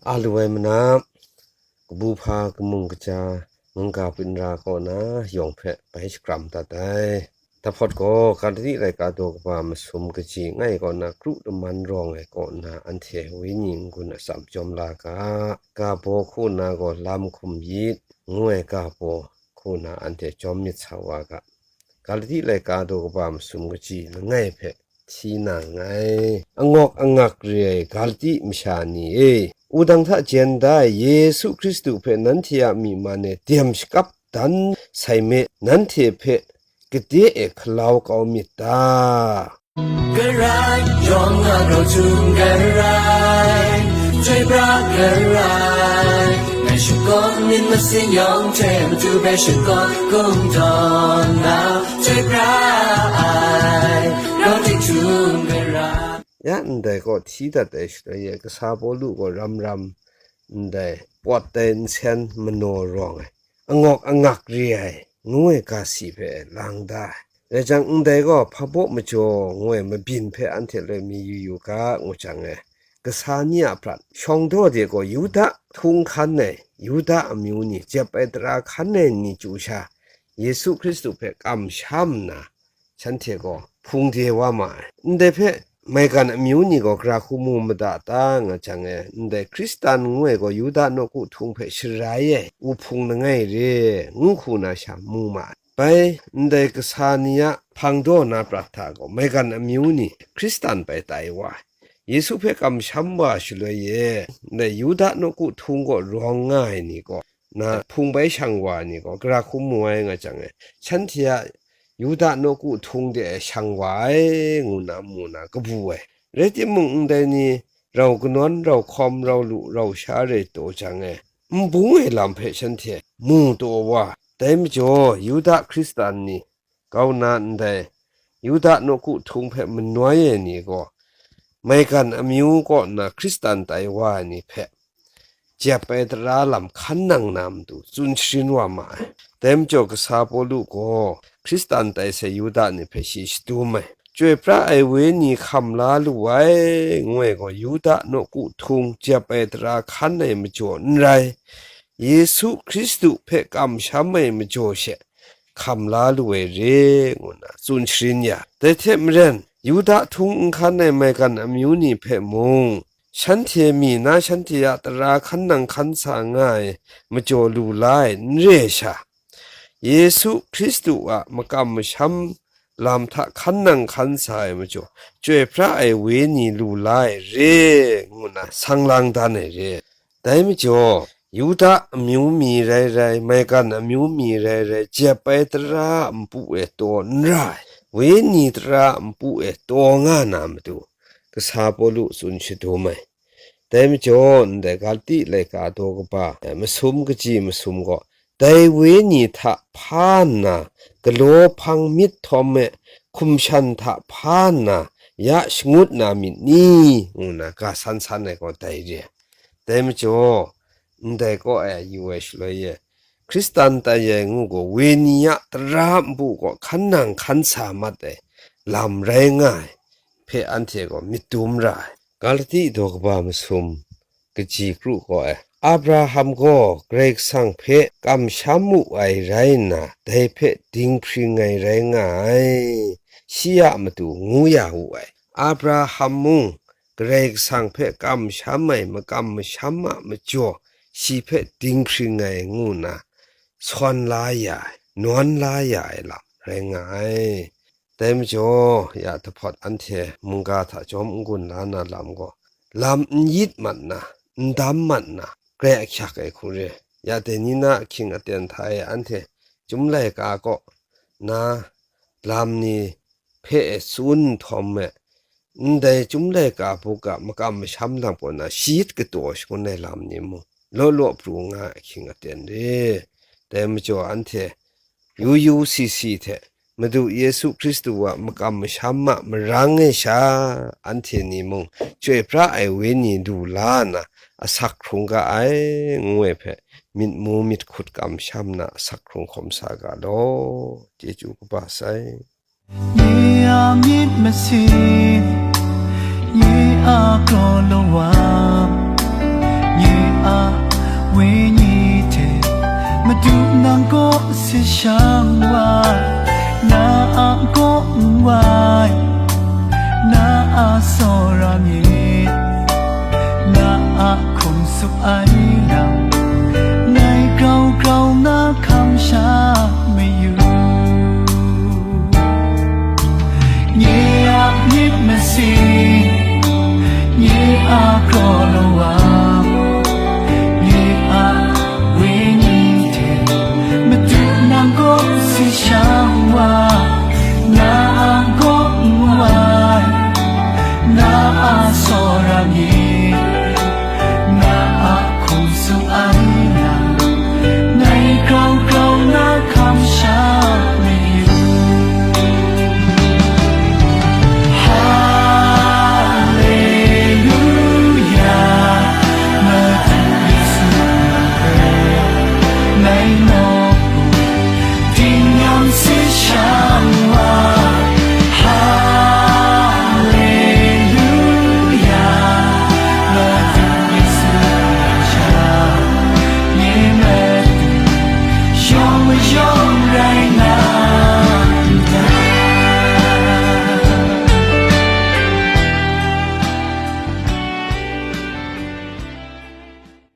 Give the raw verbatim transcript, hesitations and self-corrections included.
A lu ai manap, kabu hpa kamung kaja, mungga byin ra kaw na yawng hpe bai shakram dat ai. Dahpawt gaw, Galati laika daw kaba masum kaji langai kaw na kru laman rawng ai kaw na anhte wenyi n-gun atsam jawm la ga, ga baw hku na gaw lam hkum yit, ngu ai ga baw hku na anhte jawm myit sa wa ga. Galati laika daw kaba masum kaji langai hpe hti na nngai. Angawk angak re ai Galati masha ni e, wudang hta jen da ai Yesu Hkristu hpe nanhte a myi man e dem shakap dan sai me, nanhte hpe gade e hkalau kau myit ta? Karai, yawng a grau htum karai, chyoi pra karai, ngai shakawn myit masin yawng hte matu bai shakawn kungdawn na, chyoi pra ai, grau htum karai. Ya ndai kaw hti dat ai shaloi e, kasa Pawlu gaw ram ram ndai pawt ai nsen manaw rawng ai, angawk angak re ai, ngu ai ga si hpe lang da ai. Rai jang, ndai gaw hpabaw majaw ngu ai mabyin hpe anhte loi mi yu yu ga, ngu jang e, kasa ni a prat shawng daw de gaw Yuda htung hkan ai, Yuda amyu ni jep ai tara hkan ai ni chyu sha, Yesu Hkristu hpe kamsham nna, shanhte gaw hpung de wa ma ai. Ndai hpe maigan amyu ni gaw gara hku mu mada ta nga jang e, ndai Hkristan ngu ai gaw Yuda nawku htung hpe sharai ai, wuhpung langai re, ngu hku na sha mu ma ai. Bai, ndai kasa ni a hpang daw na prat hta gaw, maigan amyu ni Hkristan bai tai wa ai. Yesu hpe kamsham wa shaloi e, ndai Yuda nawku htung gaw rawng nga ai ni gaw, na hpung bai shang wa ai ni gaw, gara hku mu ai nga jang e, shanhte a Yuda nawku htung de e shang wa ai, ngu na mu na kabu ai. Rai timung, ndai ni rau kanawn, rau hkawm, rau lu, rau sha rai taw jang e, n bung ai lam hpe shanhte mu taw wa. Dai majaw, Yuda Hkristan ni kau na ndai Yuda nawku htung hpe manoi ai ni gaw, maigan amyu kaw nna Hkristan tai wa ai ni hpe jep ai tara lam hkan nang na matu tsun sharin wa ma ai. Dai majaw, kasa Pawlu gaw Hkristan tai sai Yuda ni hpe shi shadum ai. Chyoi pra ai Wenyi hkam la lu ai, ngu ai gaw, Yuda nawku htung jep ai tara hkan ai majaw n rai, Yesu Hkristu hpe kamsham ai majaw she hkam la lu ai re, ngu nna tsun sharin ya. Dai hte maren, Yuda htung n hkan ai maigan amyu ni hpe mung, shanhte mi na shanhte a tara hkan nang hkan sa nga ai majaw lu la ai n re ai sha, Yesu Hkristu a makam masham lam hta hkan nang hkan sa ai majaw, Chyoi pra ai Wenyi lu la ai re, ngu nna sang lang dan ai re. Dai majaw, Yuda amyu mi rai rai, maigan amyu mi rai rai, jep ai tara a npu e taw n ra ai, Wenyi tara a npu e taw nga na matu, kasa Pawlu tsun shadum ai. Dai majaw, ndai Galati laika daw kaba, eh, masum kaji masum gaw, dai Wenyi hta hpa nna, galaw hpang myit htawm e, hkum shan hta hpa nna, ya shangut na myit ni? Ngu nna ga san san ai gaw dai re ai. Dai majaw, ndai kaw e yu ai shaloi e, Hkristan tai ai ngu gaw, Wenyi a tara a npu gaw hkan nang hkan sa mat ai lam rai nga ai hpe anhte gaw myit dum ra ai. Galati daw kaba masum kaji kru gaw ai, Abraham gaw Karai Kasang hpe kamsham wu ai rai nna, dai hpe dinghpring ai rai nga ai, shi a matu ngu ya wu ai. Abraham mung Karai Kasang hpe kamsham ai makam masham a majaw, shi hpe dinghpring ai ngu nna, sawn la ya ai, nawn la ya ai lam rai nga ai. Dai majaw, ya dahpawt anhte mungga hta jawm n-gun la na lam gaw, lam n yit mat na, n dam mat na, grai ahkyak ai hku re. Ya dai ni na ahkying aten hta e anhte Chyum laika kaw na lam ni hpe e tsun nhtawm e, ndai Chyum laika buk a makam masham lam kaw na shayit kataw shangun ai lam ni mung, law law pru nga ai ahkying aten re. Dai majaw anhte yu yu si si hte Madu Yesu Hkristu a makam masham a marang e sha, anhte ni mung Chyoi pra ai Wenyi lu la nna asak hkrung ga ai, ngu ai hpe myit mu myit hkut kamsham nna asak hkrung hkawm sa ga law. Chyeju kaba sai. Nye a myit masin, nye a kraw lawa, nye Kaw si shang wa, na a kaw n wai, na a tsawra myit, na a hkum tsup ai.